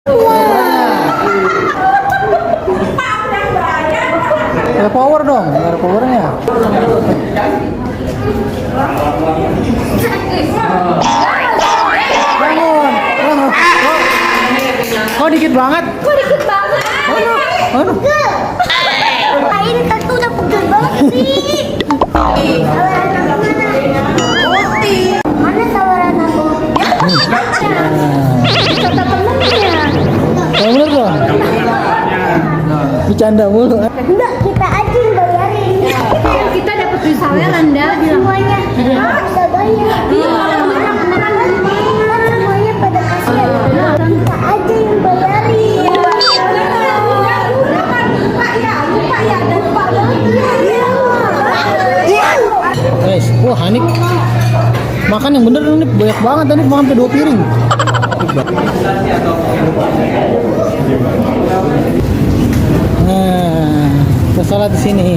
Ada power dong, ada powernya. Bangun, bangun. Kok dikit banget? Kok dikit banget? Mana? Ini tentu udah pegel banget sih. Mana tawaran aku? Kata temennya. Yang bener dong. Bercanda mulu. Enggak, kita aja yang bayarin. Kita dapat duit saweran dah semuanya. Bisa bayar. Semuanya pada kasihan. Kita aja yang bayarin. Lupa ya, dan lupa Guys, wah Hanif makan yang bener nih, banyak banget Hanif makan sampai 2 piring. Nah, kita sholat di sini.